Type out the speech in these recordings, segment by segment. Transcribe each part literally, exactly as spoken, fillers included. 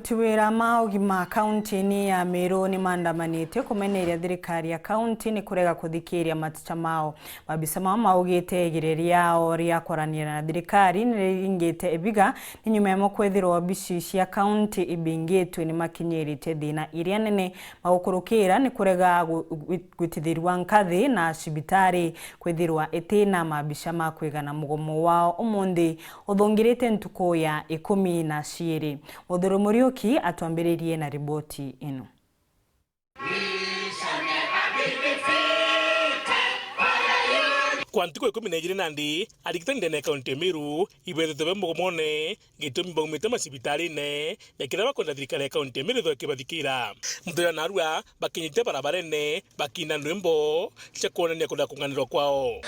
Aruti wira ma ugima kaunti-ini ya Meru ni maandamanitie kumeneria thirikari ya kaunti ni kurega kuthikiria mateta mao. Maabisa mao maugite igeria riao ria kwaraniria na thirikari ni riringite ibiga, ni nyuma yamo kwithirwa obici cia kaunti ibingitwe ni makinyiritie thina iria nene. Magukurukira ni kurega gu-, gwi-, gwitithirua nkathi na cibitari kwithirwa itina maabisa ma kwigana. Mugomo wao umunthi uthungirite ntuku ya ikumi na ciiri. Muthuri Muriuki atwambiririe na riboti ino. Kwa ntuku ikumi na ijiri nandi, arigitani ndene ya kaunti ya Meru ibethitwe be mugomone, gitumi baumite macibitarine, na kiria bakwenda thirikari ya kaunti ya Meru ithooke ibathikira. Muthenya wa narua, bakinyite barabarene, bakiina ndwimbo cia kwonania kurega kung'anirwa kwao.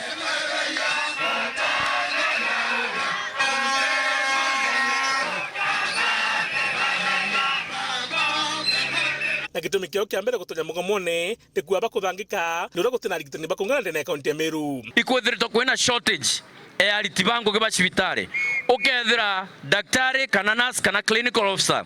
Na gitumi kiao kia mbere gutonya mugomone ni kuuga bakuthangika ni uria gutina arigitani bakung'ana ndene ya kaunti ya Meru. Ikwithiritwe kwina shortage ya ariti ba ngugi ba cibitari. Ukethira daktari kana nurse kana clinical officer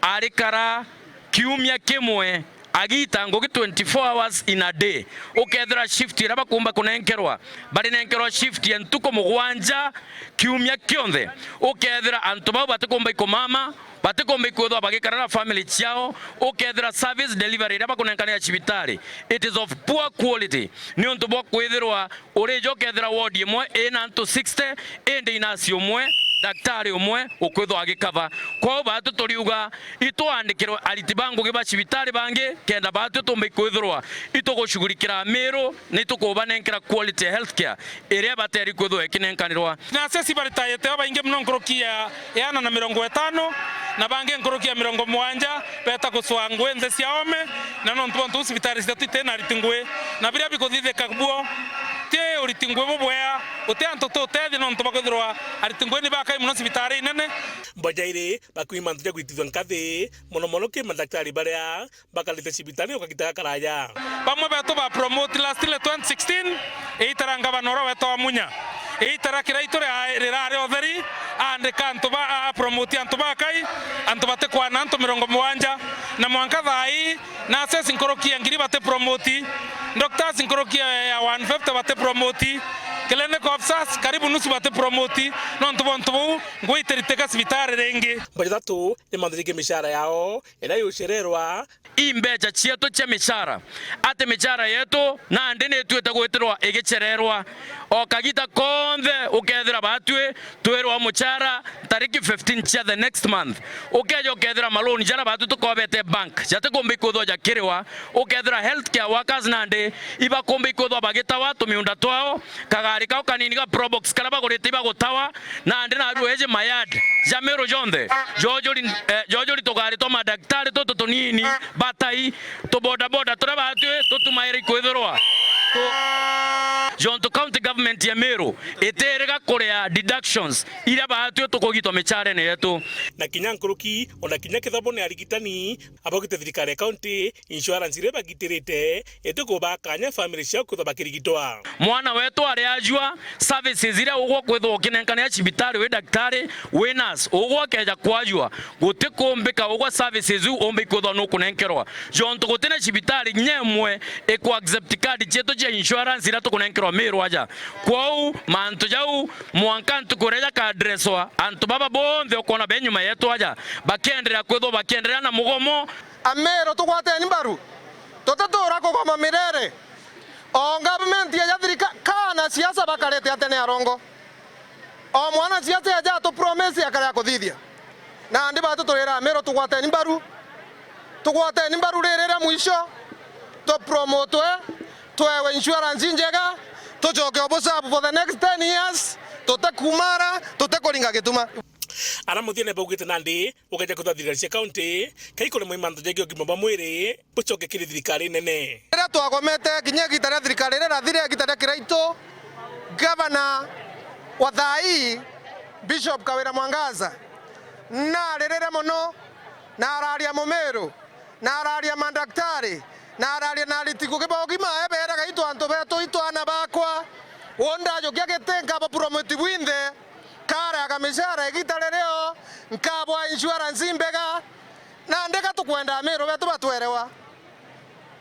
arikara kiumia kimwe agiita ngugi twenty-four hours in a day. Ukethira shift iria bakumba kunenkerwa, barinenkerwa shift ya ntuku mugwanja kiumia kionthe. Ukethira antu bau batikumba ikumama, batikumba ikwithwa bagikara na family ciao. Ukethira service delivery iria bakunenkanira cibitari, it is of poor quality, niuntu bwa kwithirwa urija ukethira ward imwe ina antu sixty, indi inasi umwe, daktari umwe ukwithwa agikava. Kwou baatu turiuga itwandikirwe ariti ba ngugi ba cibitari bangi, kenda baatu tumba ikwithirwa itugushughulikira Meru, na itukubanenkera quality healthcare iria ibateri kwithwa ikinenkanirwa. Nurses ibaritayite babaingi mono nkuruki ya iana na mirongo itano, na bangi nkuruki ya mirongo mugwanja beta gucwa ngui nthi cia oome, na nontu bontu buu cibitari cietu iti na ariti ngui, na biria bikuthithika buo ti uriti ngui bubwea, guti antu tutethia nontu bakwithirwa ariti ngui ni bakai mono cibitari inene. Bajairi bakiuma mantu ja gwitithua nkathi, mono mono ki madaktari baria bakarite cibitari ukagita gakaraya. Bamwe betu ba promote last ile twenty sixteen, iitara ngavana uria wetagwa Munya. Iitara Kiraitu ria-, rirari utheri, aandika antu ba, a, a promote antu bakai, antu batikwana antu mirongo mugwanja. Na mwanka thaa ii, nurses nkuruki ya ngiri bati promote, doctors nkuruki ya, ya one fifty bati promote, clinic officers karibu nusu bati promote, nontu bontu buu ngui itiritika cibitari ringi. Mbajatatu ni manthirikie mishara yao, iria yucererwa. I mbecha cietu cia michara, ati michara yetu nandi ni ituite gwitirwa igichererwa. O kagita konthe ukethira batwi twirwa muchara tariki fifteen cia the next month. Ukeja ukethira maloni jaria batwi tukobete bank jatikumba ikwithwa jakiriwa. Ukethira healthcare workers nandi ibakumba ikwithwa bagitawa tumiunda twao, kagari kao kanini ga Probox karia bagurite ibagutawa, nandi nabu eji mayard ja Meru jonthe, jojuri, eh, jojuri tugari twa madaktari tutu tunini, batai, tubodaboda turia batwi tutumaire ikwithirwa tu-, jontu county government ya Meru itiriga kuria deductions iria batwi tukugitwa micharene yetu. Na kinya nkuruki, ona kinya kithabo ni arigitani, abaugite thirikari ya county insurance iria bagitirite itikubaa kanya family ciao kwithwa bakirigitwa. Mwana wetu ari ajua, services iria ugwa kwithwa ukinenkanira cibitari wi daktari, wi nurse, ugwa ukeja kwajua, gutikumbika ugwa services iu umba ikwithwa nukunenkerwa. Jontu gutina cibitari kinya imwe iku accept card cietu cia insurance iria tukunenkerwa Meru aja. Kwou, mantu jau, mwanka ntuku iria jaka addresswa, antu baba bonthe ukwona be nyuma yetu aja, bakienderea kwithwa bakienderea na mugomo. Ameru tugwateni mbaru, tutituura kugoma mirere. O government ya thirika-, kana siasa bakarite atene arongo. O mwana siasa eja atu promise akare akuthithia. Nandi batu turira Ameru tugwateni mbaru. Tugwateni mbaru riri ria mwisho. Tu promotwe, twewe insurance njega, tucoke obusabu for the next ten years, tute kumara, tute kuringa gituma. Ara muthiene baugite nandi, ukeja kwithwa thirikari cia county, kai kuremwa i mantu jengi ugima bwa mwiri, bucoke kiri thirikari nene. Riria twagomete kinya igita ria thirikari riria rathire, igita ria Kiraitu, gavana wa thaa ii, Bishop Kawira Mwangaza, naririre mono, na araria Mumiru, na araria mandaktari, na araria na ariti ngugi ba ugima, eberaga, "Itu antu betu, itu ana bakwa, uu ndajukia giti nkaba promote bwinthe, karaga micara igita ririo, nkabwa insurance imbega, Nandi ga tukwenda Amiru betu batwerewa.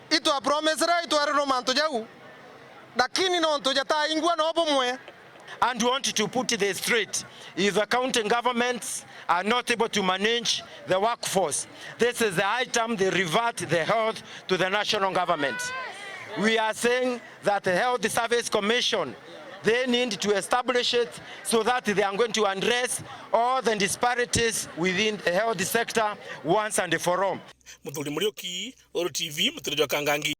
Itwapromisire, itwerirwe mantu jau. Lakini nontu jataingua no bumwe. And we want to put this straight. If the county governments are not able to manage the workforce, this is the high time they revert the health to the national government. We are saying that the Health Service Commission, they need to establish it so that they are going to address all the disparities within the health sector once and for all. Muthuri Muriuki, Uru T V, Mutuire jwa Kangangi.